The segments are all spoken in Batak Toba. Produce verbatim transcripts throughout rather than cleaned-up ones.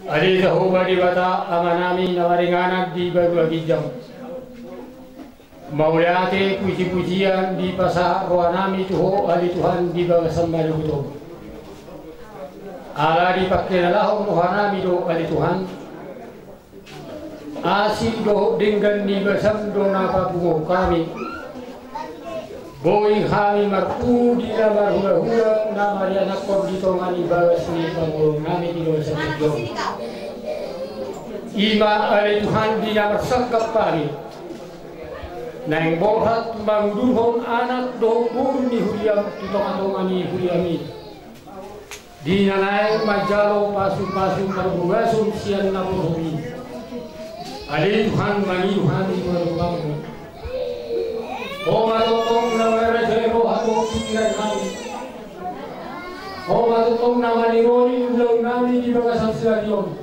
Ale Jahowa Debata Amanami na maringanan di banua ginjang, mauliate pujipujian dipasahat rohanami tu Ho ale Tuhan di bagasan manogot on. Ala dipangkilalahon rohanami do ale Tuhan asi dohot denggan ni basaM do na papunguhon hami. Boi hami marpungu di na marhulahula na marianakhon di tonga ni bagas ni pangoluonnami di bagasan tingki on. I ma ale Tuhan di na marsangkap hami naeng borhat mangudurhon anak dohot boru ni huriaM tu tongatonga ni huriaMi, di na naeng manjalo pasupasu parbagason sian naposoMi. Ale Tuhan, mangido hami tu adopanMu. Ho ma tongtong na mangarajai roha dohot pingkirannami. Ho ma tongtong na maniroi ulaonnami di bagasan sadari on.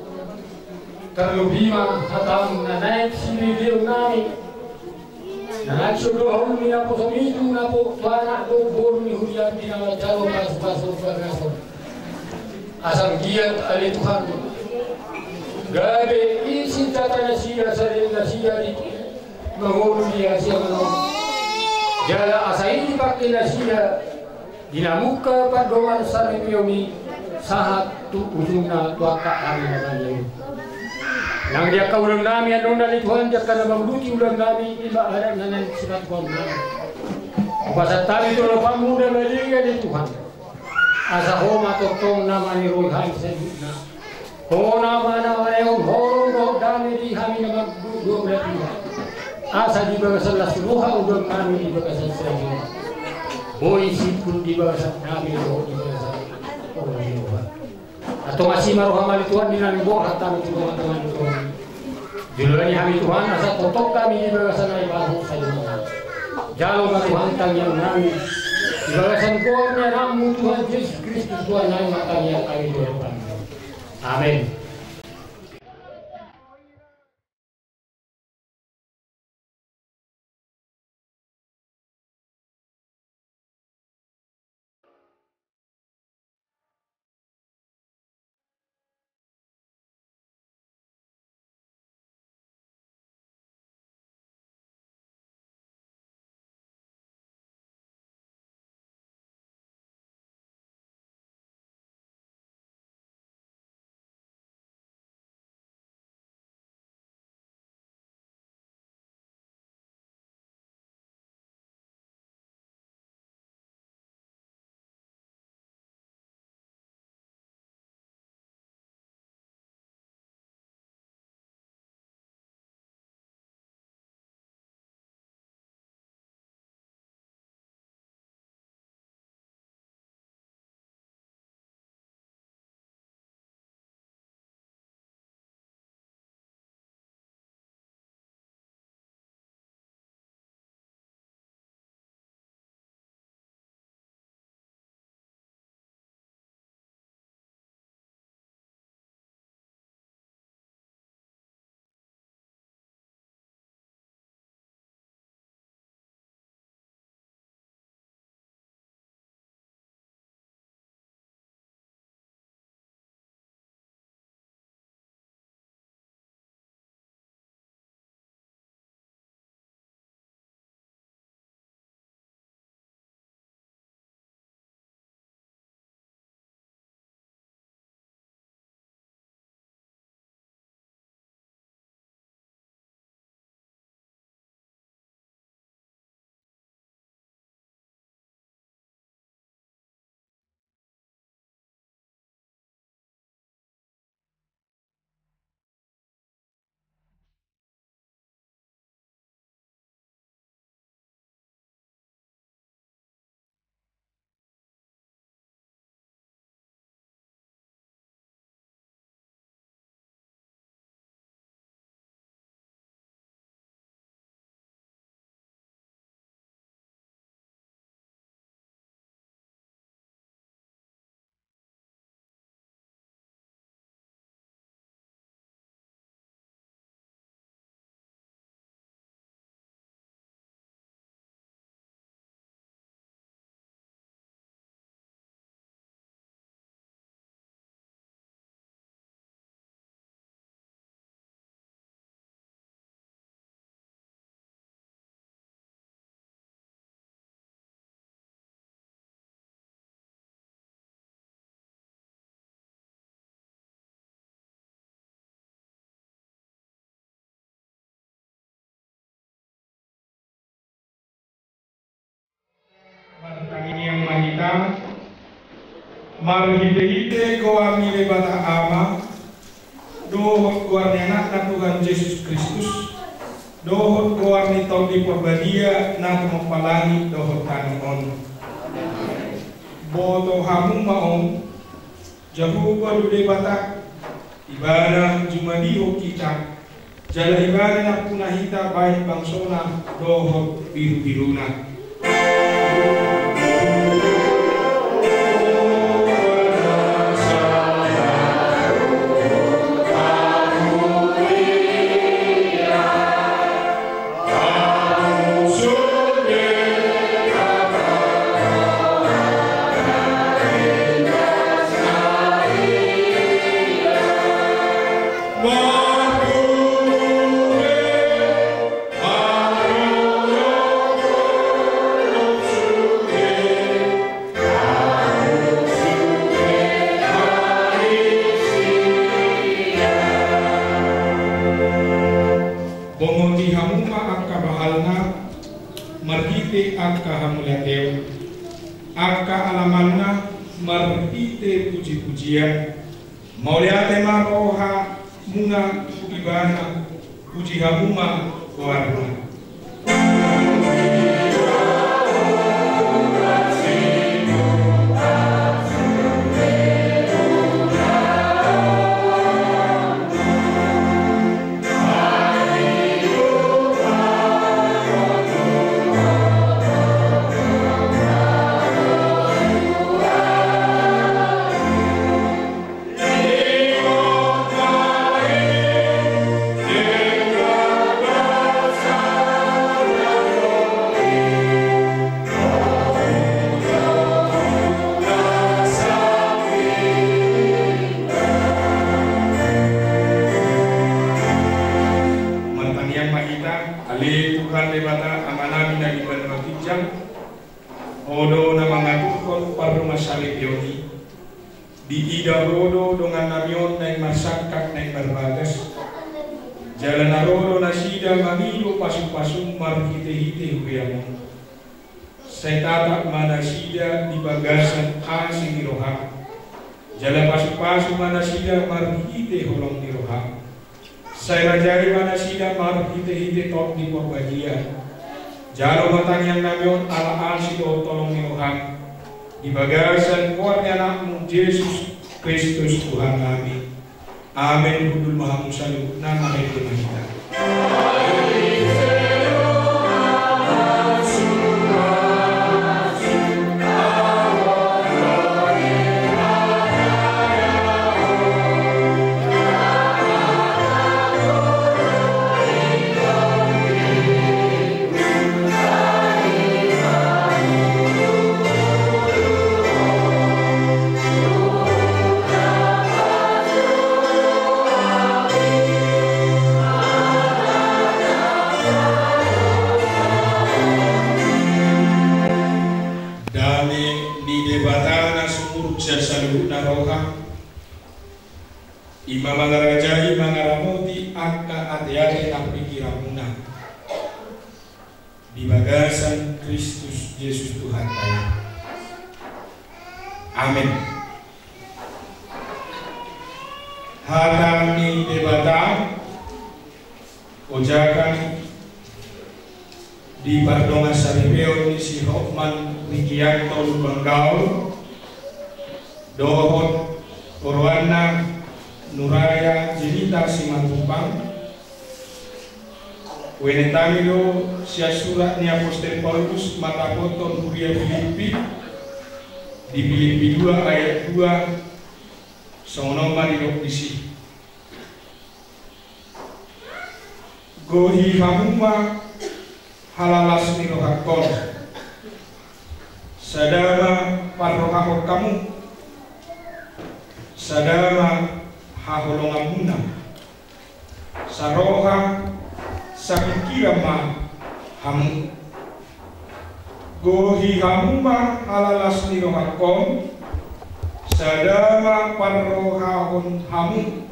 Tarlobi ma hataM na naeng sibebeonnami, na naeng siondolhon ni naposoMi tu napo-, tu anak dohot boru ni huriaM di na manjalo pasupasu parbagason. Asa anggiat ale Tuhan, gabe i sinsatanasida, sadari nasida di mangolu di hasiangan on. Jala asa i dipangke nasida di na mungka pandohan saripeonMi sahat tu ujungna tu angka ari na badia i. Nang di angka ulaonnami annon ale Tuhan, di angka na manguduti ulaonnami, i ma adat na naeng sipatupaonnami. Hupasahat hami tu adopanMu na badia i ale Tuhan. Asa Ho ma tongtong na maniroi hami saluhutna. Ho ma na mangalehon holong dohot dame di hami na mardomu, ale Tuhan. Asa di bagasan las ni roha ulaonnami di bagasan sadari on, boi simpul di bagasan dame dohot di bagasan holong ni roha. Antong asi ma rohaM ale Tuhan di na naeng borhat hami tu tongatonga ni ulaonMi. Joloani hami Tuhan asa tongtong hami di bagasan na ipasahat sadari on. Jalo ma Tuhan tangiangnami di bagasan goar ni AnakMu Tuhan Jesus Kristus Tuhannami, martangiang hami tu adopanMu. Amen. Marhitehite goar ni Debata Ama, dohot goar ni Anakna Tuhan Jesus Kristus, dohot goar ni Tondi Porbadia na tumompa langit dohot tano on. Boto hamu ma on, Jahowa do Debata, Ibana jumadihon hita, jala Ibana nampuna hita bahen bangsona dohot birubiruna. Bongoti hamu ma angka bahalna marhite angka hamauliateon, angka alamanna marhite pujipujian. Mauliate ma rohamuna tu Ibana, puji hamu ma goarna. Martangiang ma hita. Ale Tuhan Debata, Amanami na di banua ginjang, Ho do na mangaturhon pardongansaripeon i. Diida Ho do dongannami on naeng marsangkap naeng marbagas. Jala na ro do nasida mangido pasupasum marhitehite huriaM on. Sai tatap ma nasida di bagasan asi ni rohaM. Jala pasupasu ma nasida marhite holong ni rohaM. Sai manjadi ma nasida marhitehite Tondi Porbadia. Jalo ma tangiangnami on ala asi dohot holong ni rohaM, di bagasan goar ni AnakMu Jesus Kristus Tuhannami. Amen. Hundul ma hamu saluhutna, marende ma hita. Dame ni Debata na sumurung sian saluhutna roha, i ma mangarajai mangaramoti angka ateate nang pingkiranmuna, di bagasan Kristus Jesus Tuhanta i. Amen. Hata ni Debata, ojakan di pardongansaripeon ni si Hotman Wikianto Lumban Gaol, dohot oroanna Nuraya Jenita Simatupang. Uenetami do sian surat ni Apostel Paulus matapothon huria Pilippi, di Pilippi dua ayat dua, songon on ma didok disi. Gohi hamu ma halalas ni rohangkon. Sada ma parrohahon hamu. Sada ma haholonganmuna. Saroha, sapingkiran ma hamu. Gohi hamu ma halalas ni rohangkon. Sada ma parrohahon hamu.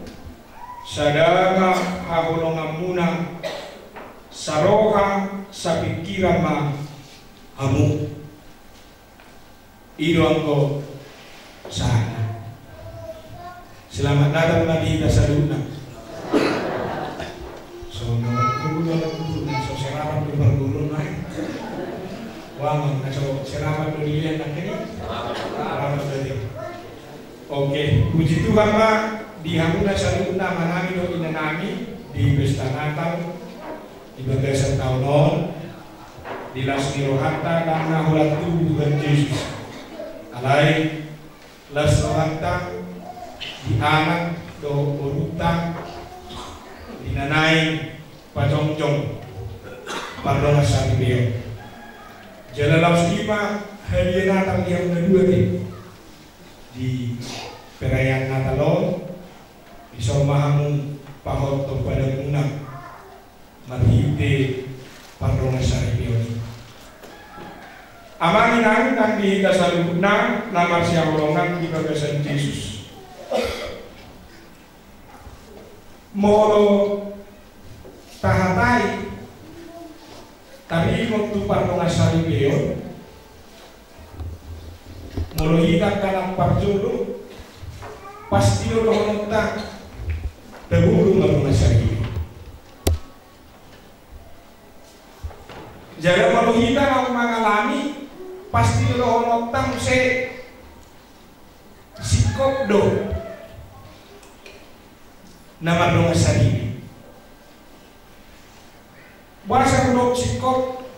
Sada ma haholonganmuna, saroha sapingkiran ma hamu. I do anggo sahatna. Selamat Natal ma di hita saluhutna. So, nomor tolu, nomor tolu, na so serapat do parguru nai. Wah, na so serapat do dilihat na kini. Serapat do dia. Oke, puji Tuhan ma di hamuna saluhutna, amanami dohot inanami, di pesta Natal di bagasan taon on. Di las ni rohanta ndang na holan tubu Tuhan Jesus. Alai las rohanta di anak dohot borunta di na naeng pajongjong pardongansaripeon. Jala laos i ma hadiah Natal di hamuna dua, di perayaan Natal on. Dison ma hamu pahothon padanmuna marhite pardongansaripeon i. Amang inang nang di hita saluhutna na marsihaholongan di bagasan Jesus. Molo tahatai taringot tu pardongansaripeon, molo hita angka na parjolo, pasti do dohononta tabo do pardongansaripeon. Jala molo hita na mangalami, pasti do dohononta muse singkop do na mardongansaripe. Boasa hudok singkop?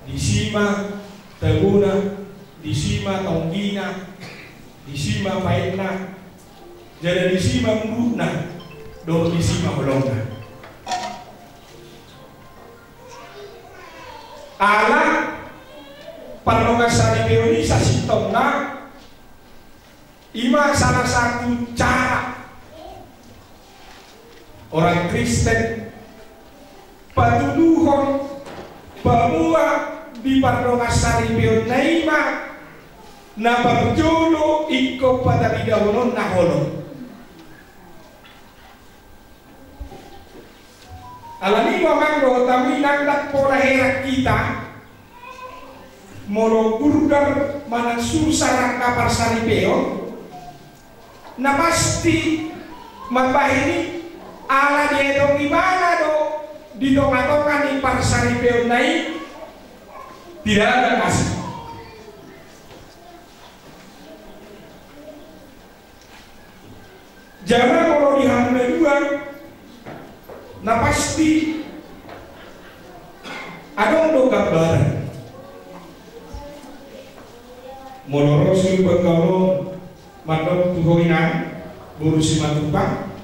Disi ma tabona, disi ma tonggina, disi ma paetna, jala disi ma murukna, dohot disi ma holongna. Ala pardongansaripeon i sasintongna, i ma salah satu cara orang Kristen patuduhon bahwa di pardongansaripeonna i ma na parjolo ingkon patabidahononna holong. Alani i ma, amang dohot inang, ndang pola heran hita molo burgar manang susar angka parsaripeon, na pasti mambahen i ala dietong ibana do di tongatonga ni parsaripeonna i tidak ada kasih. Jala molo di hamuna dua, na pasti adong do gambaran. Molo ro si umbang gaol on mandok tu ho inang, boru Simatupang,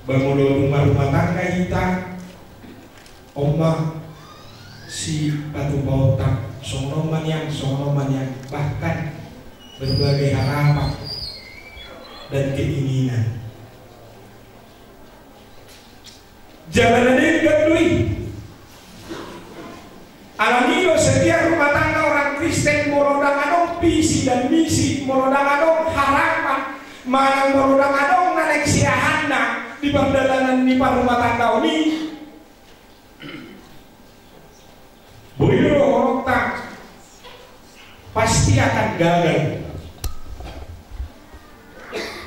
ba molo dung marrumah tangga hita, on ma sipatupaonta, songon on ma nian, songon on ma nian, bahkan berbagai harapan dan keinginan. Jala na denggan do i. Alani do setiap rumah tangga orang Kristen, molo ndang adong visi dan misi, molo ndang adong harapan, manang molo ndang adong na naeng siahanna di pardalanan ni parrumahtanggaon i, boi do dohononta pasti akan gagal.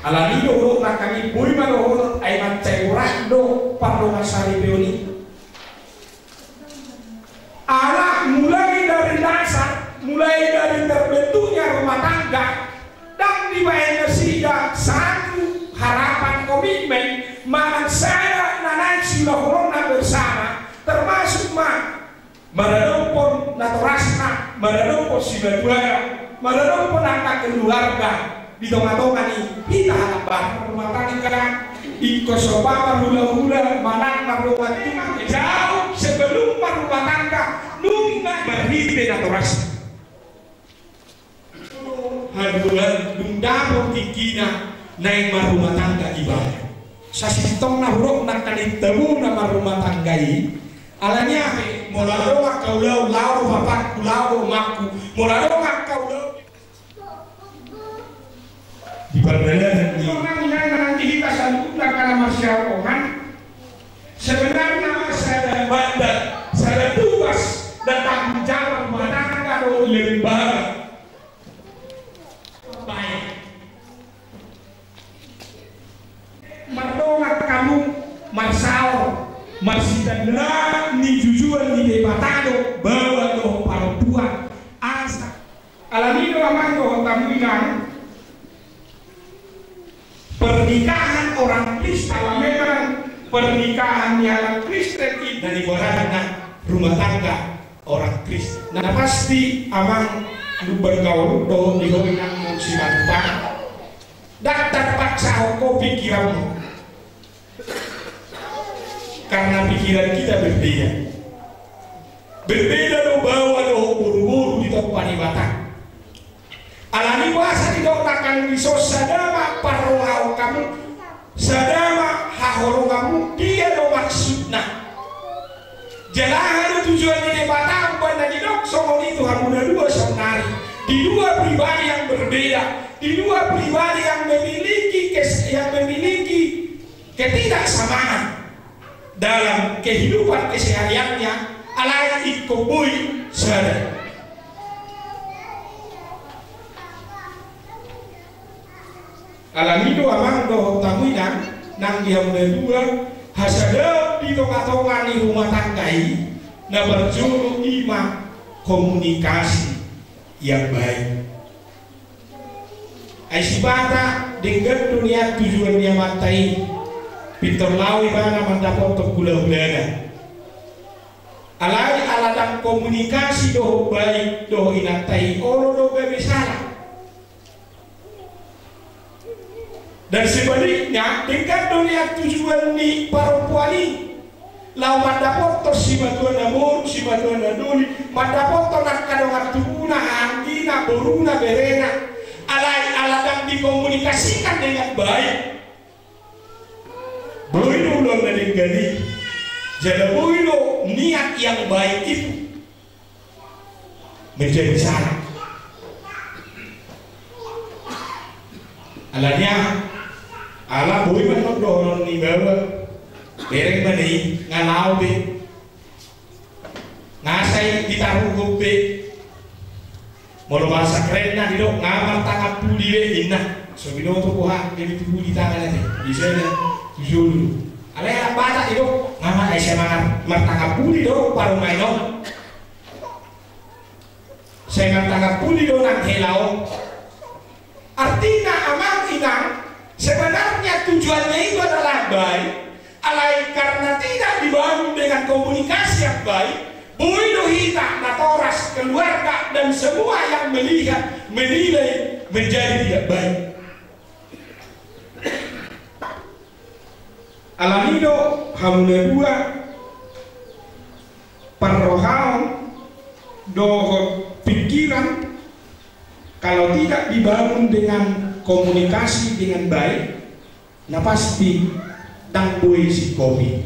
Alani i do dohononta, nangkin boi ma dohonon, ai mansai borat do pardongansaripeon i. Ala mulai dari dasar, mulai dari terbentuknya rumah tangga, ndang dibaen nasida satu harapan, komitmen, manang sada na naeng siulahononna bersama, termasuk ma maradophon natorasna, maradophon simatuana, maradophon angka keluarga di tongatonga ni hita halak Batak. Rumah tangga ingkon so marhulahula manang mardongan tubu, jauh sebelum marrumah tangga, nunga marhite natorasna. Haduan dung dapot tingkina naeng marrumah tangga ibana. Sasintongna hudok nangkaning tabo na marrumah tangga i. Alani aha? Molo adong angka ulaon, laho do bapakku, laho do emakku. Molo adong angka ulaon di pardalanan ni, di hita saluhutna angka na marsihaholongan. Sebenarna ma sada mandat, sada tugas dan tanggung jawab rumah tangga do, lebih Ibaratna rumah tangga orang Kristen. Na pasti amang Lumban Gaol dohot di ho inang Simatupang, ndang tarpaksa ho pikiranmu. Karena pikiran kita berbeda. Berbeda do baoa dohot boruboru di tompa ni Debata. Alani boasa didok nangkin dison, sada ma parrohaon hamu, sada ma haholonganmu, dia do maksudna. Jala aha do tujuan ni Debata umbahen na didok songon i tu hamu na dua saonari, di dua pribadi yang berbeda, di dua pribadi yang memiliki kes-, yang memiliki ketidaksamaan dalam kehidupan kesehariannya, alai ingkon boi sada. Alani do amang dohot hamu inang, nang di hamu na dua, hasadaon di tongatonga ni rumah tangga i, na parjolo i ma komunikasi yang baik. Ai sipata denggan do nian tujuan ni amanta i, pintor laho ibana mandapothon hulahulana. Alai ala ndang komunikasi dohot baik dohot inanta i, olo do gabe sala. Dan sebaliknya, denggan do nian tujuan ni parompuan i, laho mandapothon simatua na boru, simatua na doli, mandapothon angka dongan tubuna, anggina, boruna, berena. Alai ala ndang dikomunikasikan dengan baik, boi do ulaon na denggan i, jala boi do niat yang baik itu menjadi sala. Alani aha? Ala boi ma dohonon ni baoa, bereng ma na i, nga laho be, nga sai ditaruhon be. Molo bahasa kerenna didok, nga martangan puli be, ninna. So binoto boha be tu puli tangan ate. Bisa na tu jolo. Alai anak Batak didok, nga ma, eh, sai mar-, martangan puli do parumaen on. Sai martangan puli do nang hela on. Artinya, amang inang, sebenarnya tujuannya itu adalah baik, alai karena tidak dibangun dengan komunikasi yang baik, boi do hita natoras, keluarga, dan semua yang melihat, menilai menjadi tidak baik. Alani do hamu na dua, parrohaon dohot pikiran, kalau tidak dibangun dengan komunikasi dengan baik, na pasti ndang boi singkopi.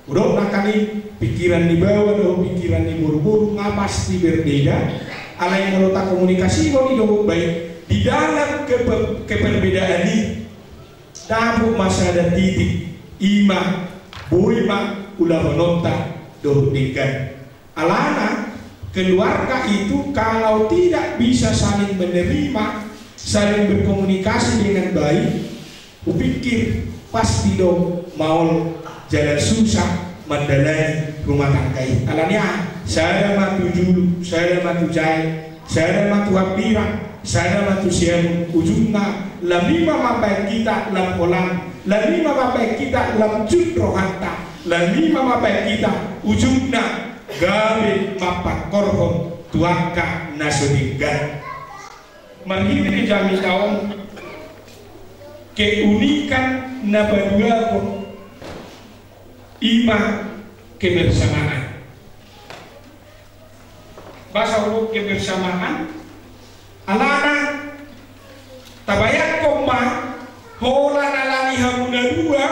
Hudok nangkin, pikiran ni baoa dohot pikiran ni boruboru nga pasti berbeda. Alai molo takomunikasihon i dohot baik, di dalam kepe-, keperbedaan i, dapot ma sada titik, i ma boi ma ulahononta dohot denggan. Alana, keluarga itu kalau tidak bisa saling menerima, saling berkomunikasi dengan baik, hupikir pasti do maol jala susah mandalani rumah tangga i. Alani aha? Sada ma tu julu, sada ma tu jae, sada ma tu hambirang, sada ma tu siamun, ujungna lam i ma mambahen hita lam holan, lam i ma mambahen hita lam jut rohanta, lam i ma mambahen hita ujungna gabe mampangkorhon tu angka na so denggan. Marhite jamita on, keunikan na paduahon i ma kebersamaan. Bahasa hudok kebersamaan, alana tabayangkon ma, holan alani hamu na dua,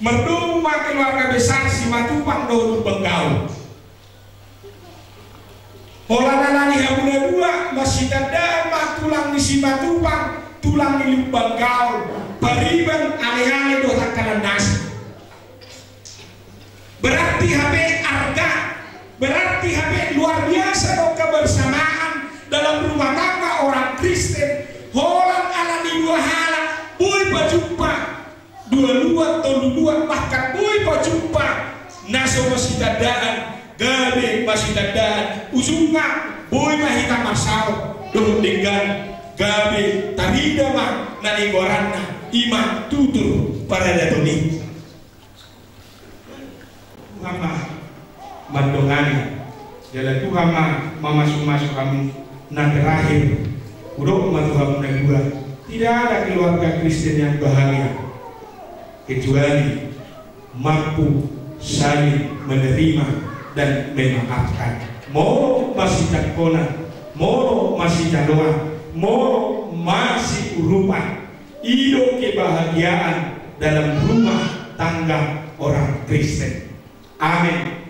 mardomu ma keluarga besar Simatupang dohot Lumban Gaol. Holan alani hamu na dua, masitandaan ma tulang ni Simatupang, tulang ni Lumban Gaol, pariban, aleale dohot angka na asing. Berarti hape arga, berarti hape luar biasa do kebersamaan dalam rumah tangga orang Kristen. Holan alani dua halak boi pajumpa, dua luat, tolu luat, bahkan boi pajumpa na so masitandaan, gabe masitandaan, ujungna boi ma hita marsaor dohot denggan, gabe tarida ma na nigoaranna i ma tutur paradaton i. Tuhan ma mandongani. Jala Tuhan ma mamasumasu hamu. Na terakhir, hudok ma tu hamu na dua. Tidak ada keluarga Kristen yang bahagia kecuali mampu saling menerima dan memaafkan. Molo masijangkon, molo masijaloan, molo masiurupan, i do kebahagiaan dalam rumah tangga orang Kristen. Amin.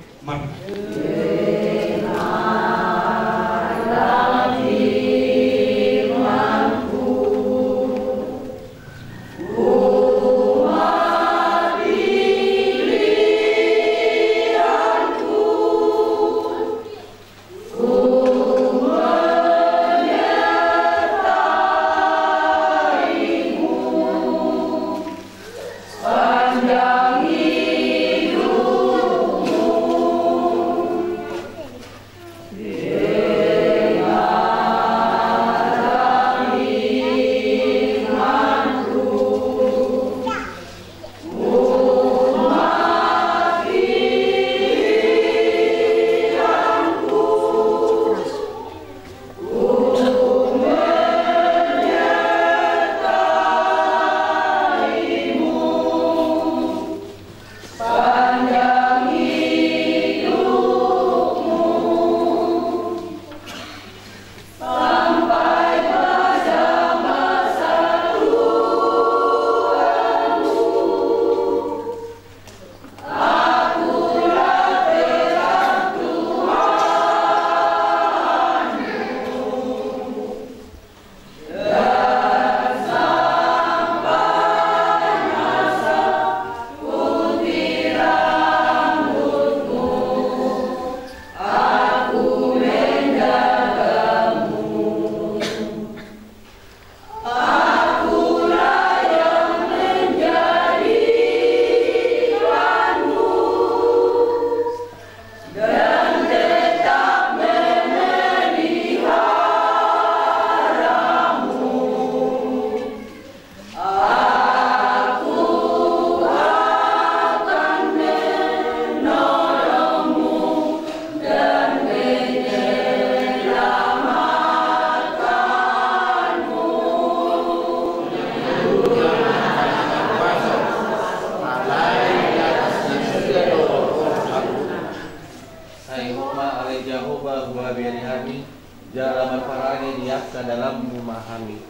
Sai hot ma ale Jahowa huabiari hami, jala marparange di angka dalanmu ma hami.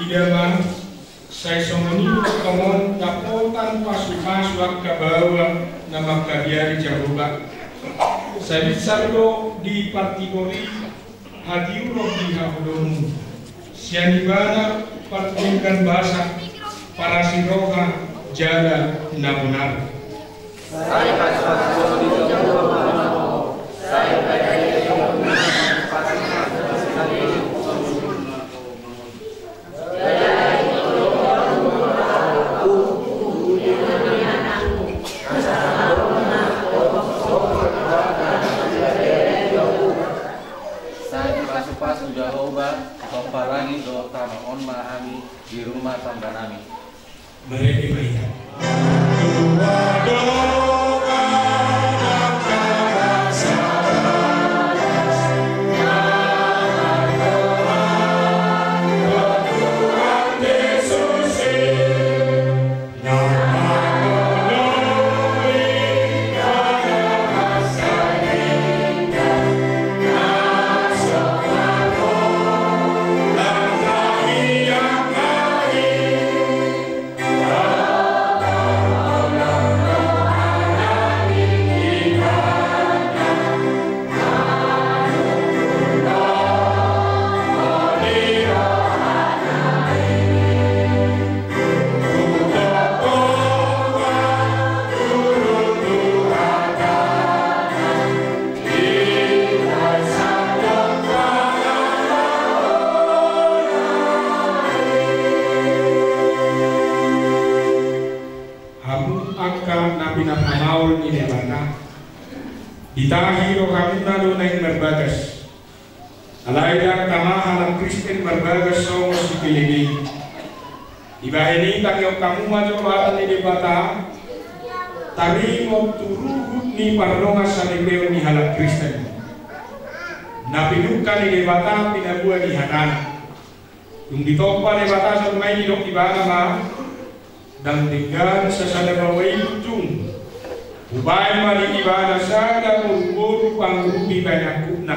Ida ma, sai songon i do tongon dapotan pasupasu angka baoa na mangkabiari Jahowa. Sai binsar do di partigor i hatiuron di haholomuna. Sian ibana pardenggan basa, parasi roha jala na bonar. Sai pasupasu Jahowa, paparangi do tano on ma hami di rumah tangga nami. Marende ma hita. Ditahi rohamuna do naeng marbagas. Alai ndang tama halak Kristen marbagas songon sikelebei. Dibahen i tangihon hamu ma jolo hata ni Debata, taringot tu ruhut ni pardongansaripeon ni halak Kristen. Na pinungka ni Debata pinaboa ni hatana. Dung ditompa Debata jolma i, didok Ibana ma, ndang denggan sasada baoa i ujung. Hubahen ma di ibana sada boruboru pangurupi bahen angkupna.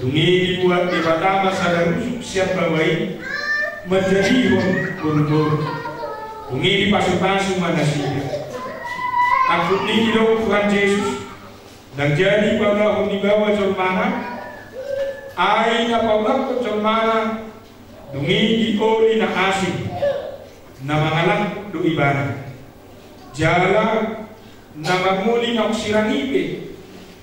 Dung i dibuat Debata ma sada rusuk sian baoa i manjadihon boruboru. Dung i dipasupasu ma nasida. Angkup ni i didok Tuhan Jesus, ndang jadi paulahon ni baoa jolmana, ai na paulahon jolmana, dung i dioli na asing, na mangalangkup do ibana. Jala na mangoli naung sirang i pe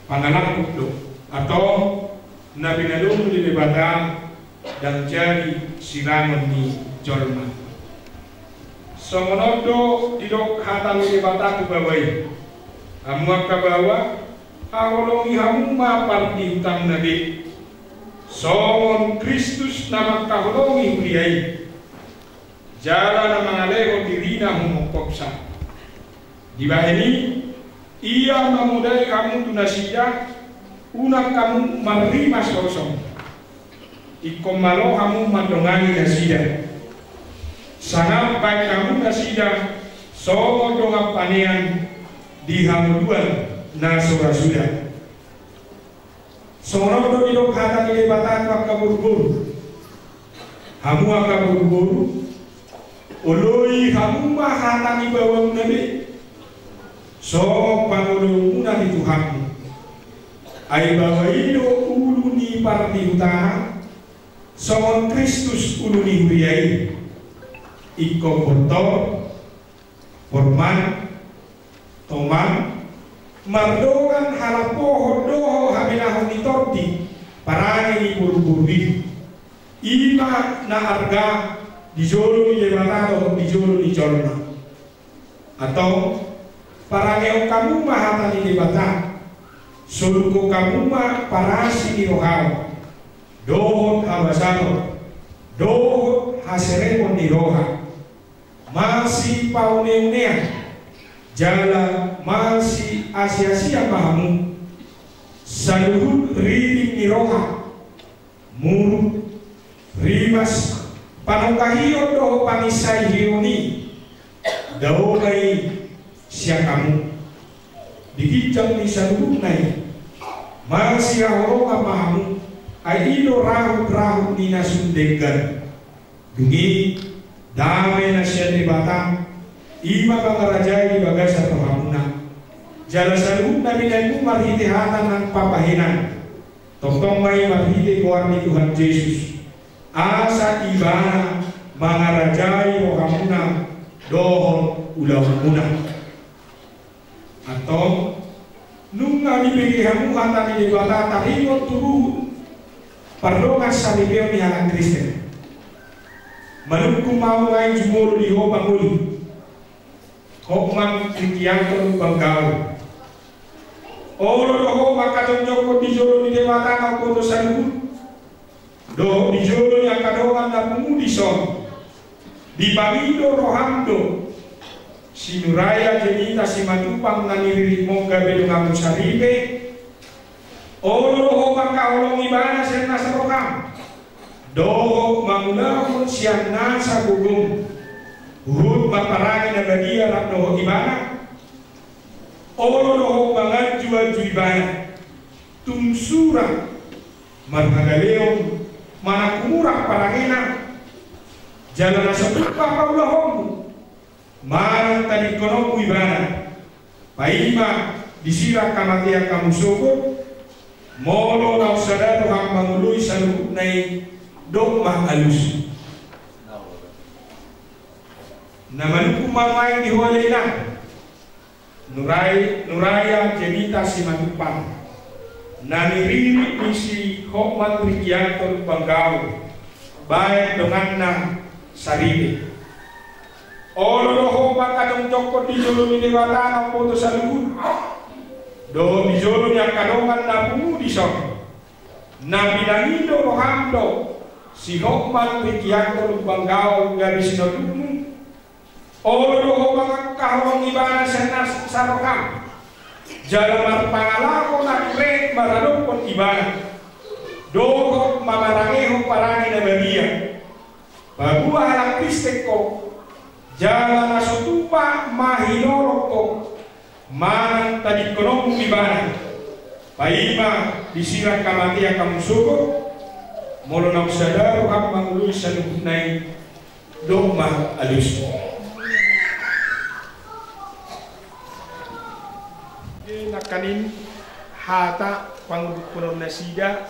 pangalangkup do. Antong na pinadomu ni Debata ndang jadi sirangon ni jolma. Songon on do didok hata ni Debata tu baoa i. Hamu angka baoa, haholongi hamu ma pardihutamuna be. Songon Kristus na mangkaholongi huria i. Jala na mangalehon dirina humongkopsa. Dibahen i, ia mamodai hamu tu nasida, unang hamu marrimas hosong. Ingkon malo hamu mandongani nasida. Sangap bahen hamu nasida, songon dongan panean di hangoluan na so ra suda. Songon on do didok hata ni Debata tu angka boruboru. Hamu angka boruboru, oloi hamu ma hata ni baoamuna be. Songon pangoloionmuna di Tuhanmu. Ai baoa i do ulu ni pardihutana, songon Kristus ulu ni huria i. Ingkon bortor, porman, toman, mardongan halambohon dohot habenaon ni tondi parange ni boruboru i. I ma na arga di jolo ni Debata dohot di jolo ni jolma. Antong, parangehon hamu ma hata ni Debata, solukhon hamu ma parasi ni rohamu, dohot habasaon, dohot haserepon ni roha. Masipauneunean jala masiasiasian ma hamu. Saluhut riring ni roha, muruk, rimas, panongkahion dohot panginsahion i, dao ma i sian hamu. Di ginjang ni saluhutna i, masihaholongan ma hamu, ai i do rahutrahut ni na sun denggan. Dung i, dame na sian Debata, i ma mangarajai di bagasan rohamuna. Jala saluhut na binahenmu marhite hata nang pambahenan, tongtong ma i marhite goar ni Tuhan Jesus, asa Ibana mangarajai rohamuna dohot ulaonmuna. Antong, nunga dibege hamu hata ni Debata taringot tu ruhut pardongansaripeon ni halak Kristen. Manungkun ma ahu nuaeng jumolo di ho pangoli, hotman Rikyanto Lumbanggau. Olo do ho mangkajongjonghon di jolo ni Debata na umboto saluhut, dohot di jolo ni angka dongan na pungu dison. Dipangido roham do si Nuraia Jenita Simatupang na niriritmon gabe donganmu saripe. Olo do ho mangkaholongi ibana sian nasa roham, dohot mangulahon sian nasa gogom, huhut marparange na badia rap dohot ibana. Olo do ho manganjuanju ibana tung sura marhagaleon manang humurak parangena. Jala na so tupa paulahonmu manang tadingkononmu ibana, paima disirang hamatean hamu sogot. Molo naung sada roham mangoloi saluhutna i, dok ma alus. Na manungkun ma nuaeng di ho ale inang, Nurai, Nuraia Jenita Simatupang, na niririt ni si Hotman Rikyanto Lumbanggau, baen donganna saripe. Olo do ho mangkajongjonghon di jolo ni Debata na umboto saluhut, Dohot di jolo ni angka dongan na pungu dison, na pinangido roham do si Hotman Rikkianto Lumban Gaol gabe sinondukmu. Olo do ho mangangka holong ibana sian nasa roham, jala marpangalaho na ture maradophon ibana, dohot mamarangehon parange na badia. Paboa halak Kristen ho, jala na so tupa ma hinolong ho, manang tadingkononmu ibana. Paima disirang hamatean hamu sogot, molo naung sada roham mangoloi saluhutna i, dok ma alusmu. Nangkaning hata panguduthonon nasida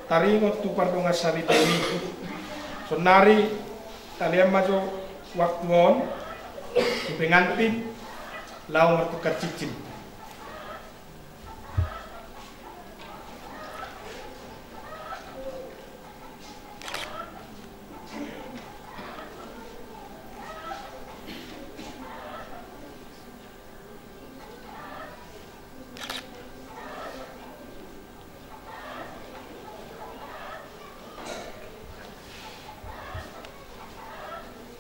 taringot tu pardongansaripeon i. Saonari talean ma jo waktu on tu pengantin laho martukar cincin.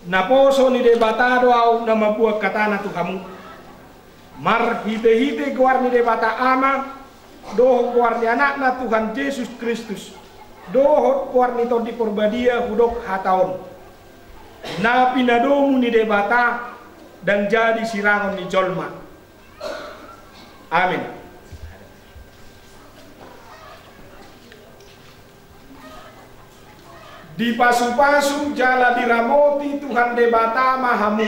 Naposo ni Debata do ahu na mamboan hatana tu hamu, marhitehite goar ni Debata Ama, dohot goar ni Anakna Tuhan Jesus Kristus, dohot goar ni Tondi Porbadia hudok hata on, na pinadomu ni Debata, ndang jadi sirangon ni jolma. Amen. Dipasupasu jala diramoti Tuhan Debata ma hamu.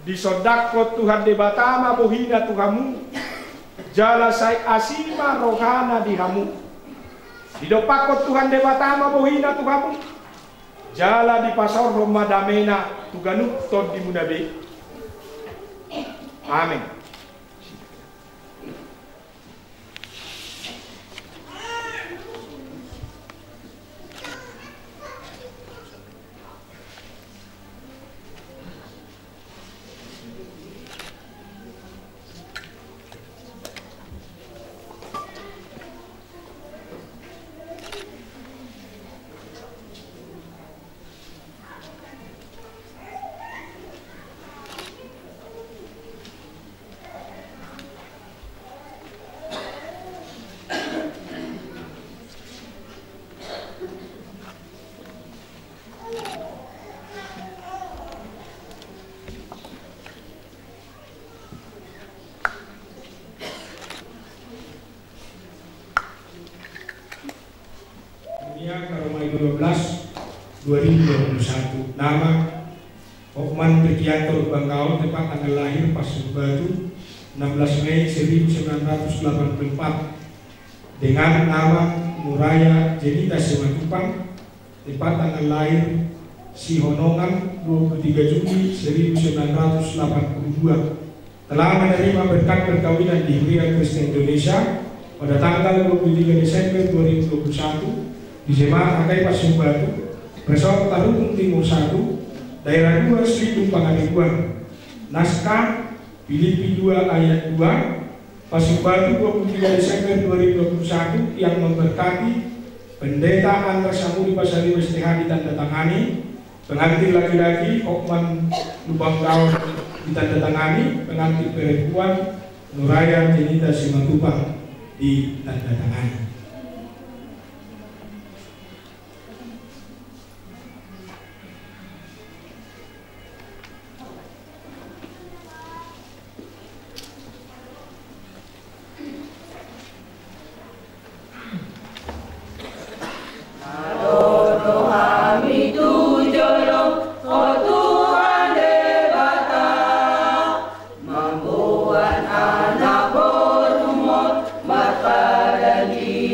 Disondangkon Tuhan Debata ma bohina tu hamu, jala sai asi ma rohana di hamu. Didompakkon Tuhan Debata ma bohina tu hamu, jala dipasaorhon ma damena tu ganup tondimuna be. Amen. Dunia Karomai dua belas, dua ribu dua puluh satu. Nama: Hotman Rikkianto Lumban Gaol, tempat tanggal lahir Passumbatu, enam belas Mei seribu sembilan ratus delapan puluh empat. Dengan nama Nuraya Jenita Simatupang, tempat tanggal lahir Sihonongan, dua puluh tiga Juli seribu sembilan ratus delapan puluh dua. Telah menerima berkat perkawinan di Huria Kristen Indonesia pada tanggal dua puluh tiga Desember dua ribu dua puluh satu di Jemaat H K I Passumbatu, Resort Tarutung Timur satu, Daerah dua, Selitung, Pangaribuan. Naskah Filipi dua ayat dua, Passumbatu, dua puluh tiga Desember dua ribu dua puluh satu, yang memberkati Pendeta Andres Hamuri Pasaribu S T H, ditandatangani. Pengantin laki-laki, Hotman Lumban Gaol, ditandatangani. Pengantin perempuan, Nuraya Jenita Simatupang, ditandatangani. Na ro do hami tu jolo, o Tuhan Debata, mamboan anak borum on marpadan di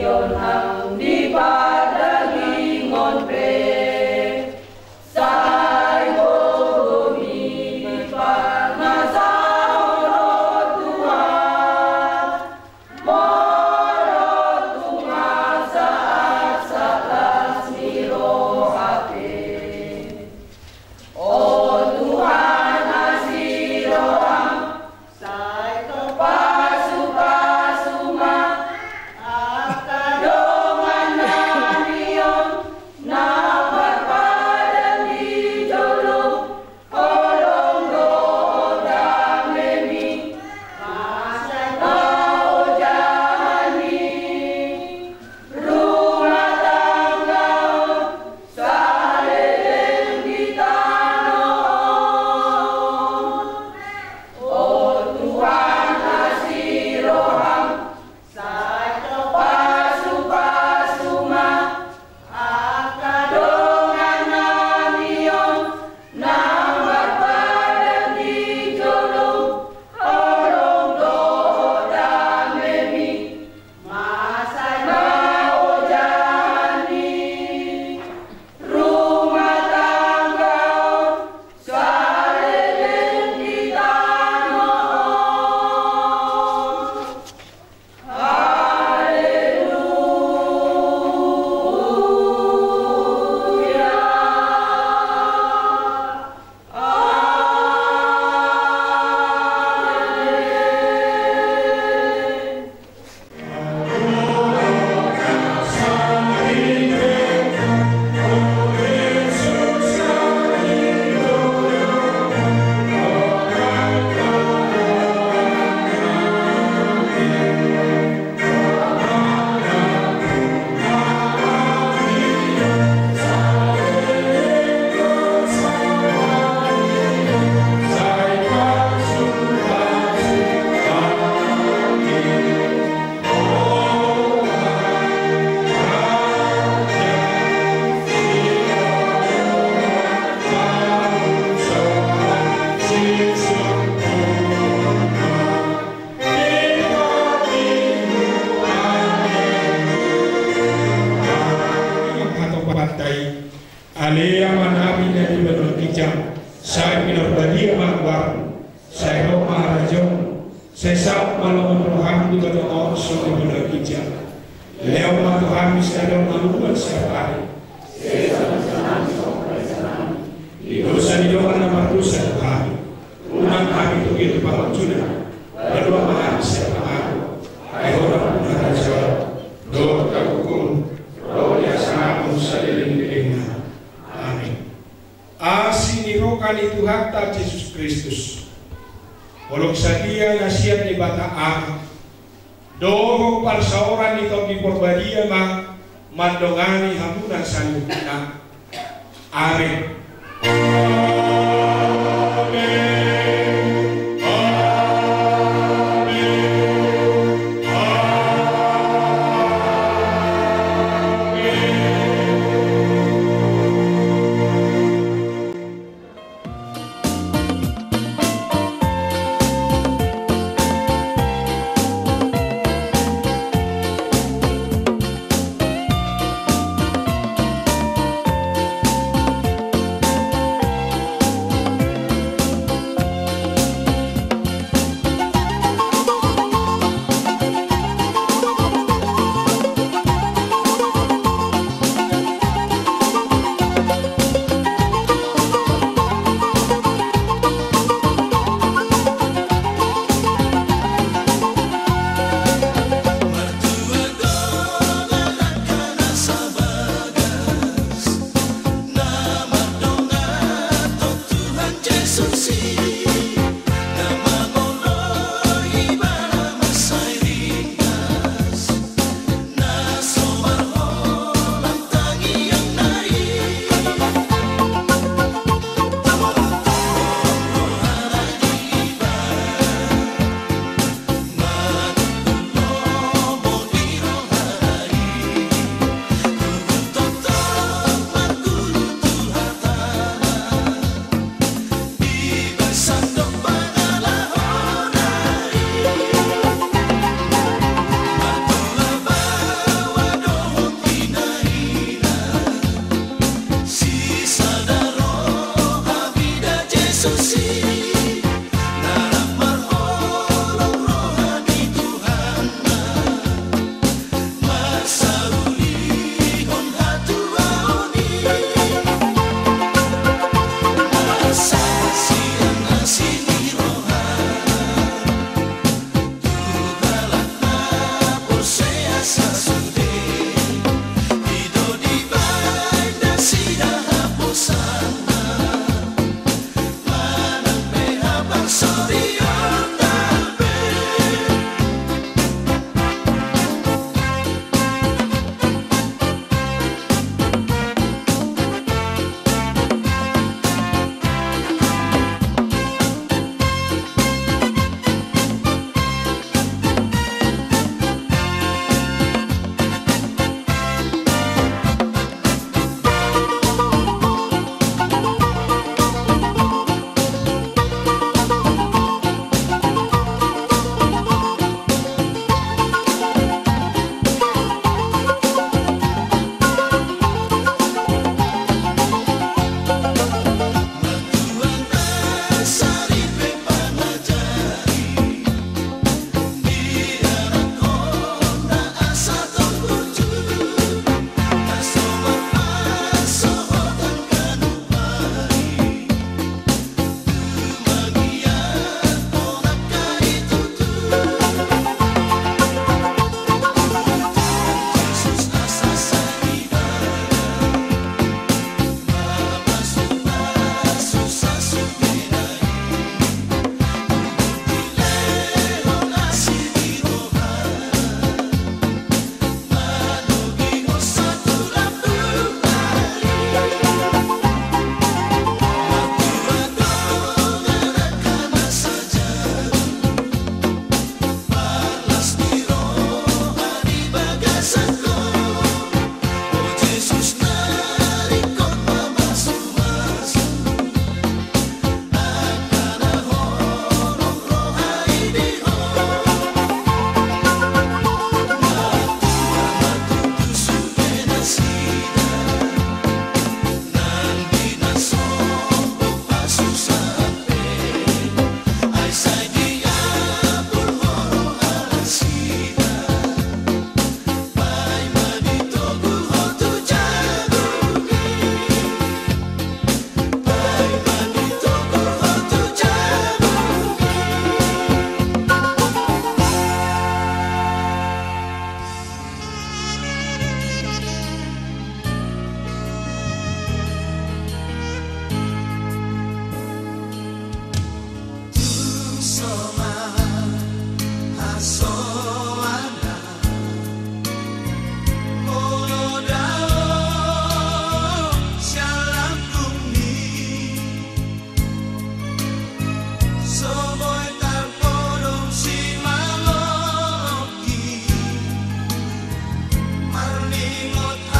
Nang di pardagingon pe, sai gogo ni pangasahon, o Tuhan, molo tung asa las ni roha pe. O Tuhan, asi roham, sai tong pasupasu ma angka dongan nami on na marpadan di jolo, holong dohot damemi, asa sai ma ojahan ni rumah tangga on saleleng di tano on. O Tuhan, asi roham, sai tong pasupasu ma angka dongan nami on na marpadan di jolo, holong dohot damemi, asa sai ma ojahan ni rumah tangga on saleleng di tano on. Haleluya. Amen. Ale Amanami na di banua ginjang, sai pinarbadia ma goarMu, sai ro ma harajaonMu, sai saut ma lomo ni rohaM di banua on songon di banua ginjang. Lehon ma tu hami sadari on hangoluan siapari. Sesa ma sian hami songon panesanami di dosa ni dongan na mardosa tu hami. Unang hami togihon tu pangunjunan, palua ma hami sian pangago. Ai Ho do nampuna harajaon dohot hagogoon, ro di hasangapon saleleng ni lelengna. Amen. Asi ni roha ni Tuhanta Jesus Kristus, holong satia na sian Debata Ama, dohot parsaoran ni Tondi Parbadia ma mandongani hamuna saluhutna. Amen. Amen. Amen. Ingot